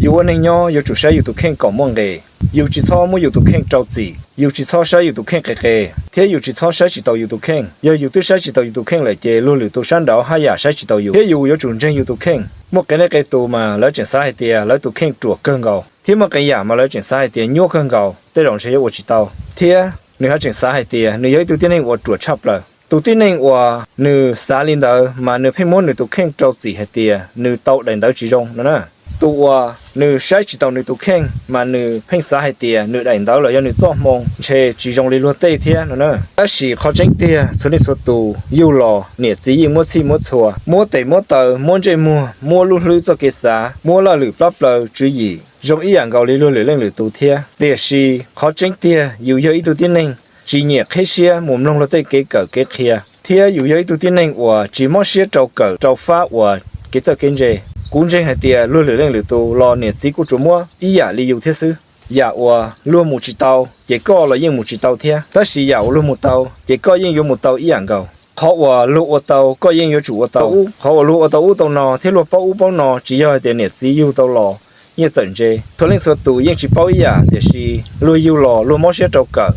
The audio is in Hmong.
Yus ua neeg nyob yuav tsum saib yus tus kheej kom muaj nqis. Yus tsis txhob muab yus tus kheej rau txim, yus tsis txhob saib yus tus kheej qis qis, thiab yus tsis txhob saib tsis taus yus tus kheej. Yog yus twb saib tsis taus yus tus kheej lawm ces luag lwm tus sab nraud haj yam saib tsis taus yus, thiab yus yuav tsum ntseeg yus tus kheej. Muaj qee leej qee tus mas lawv tseem xav hais tias lawv tus kheej ruam kawg nkaus, thiab muaj qee yam mas lawv tseem xav hais tias nyuaj kawg nkaus, tej zaum ntshe yuav ua tsis tau. Thiab nws haj tseem xav hais tias nws yog ib tug tib neeg uas ruam tshaj plaws. Tus tib neeg uas nws xav li ntawd mas nws pheej muab nws tus kheej rau txim hais tias nws tau daim ntawv tsis zoo no na. Tus uas nws saib tsis taus nws tus kheej mas nws pheej xav hais tias nws daim ntawv los yog nws txoj hmoo ntshe tsis zoo li luag tej thiab no na. Tab sis qhov tseeb tiag txhua leej txhua tus yug los niam txiv yeej muab txhij muab txhua, muab tes muab taw, muab ntsej muag, muab lub hlwb txoj kev xav, muab laj lwm plab plaws tswv yim zoo ib yam nkaus li luag lwm leej lwm tus thiab. Tiam sis qhov tseeb tiag yus yog ib tug tib neeg tsis nyiam qhib siab mus mloog luag tej kev kawm kev qhia, thiab yus yog ib tug tib neeg uas tsis mob siab rau kawm rau fab uas kev txawj kev ntse. Kuv ntseeg hais tias luag lwm leej lwm tus los niam txiv kuj tsuas muab ib yam li yus thiab xwb. Yam uas luag mus tsis tau ces koj los yeej mus tsis tau thiab, tab sis yam uas luag mus tau ces koj yeej yuav mus tau ib yam nkaus. Qhov uas luag ua tau koj yeej yuav tsum ua tau ub, qhov uas luag ua tau ub tau no thiab luag paub ub paub no tsis yog hais tias niam txiv yug tau los yeej txawm ntse. Txhua leej txhua tus yeej tsis paub ib yam, tiam sis luag yug los luag mob siab rau kawm,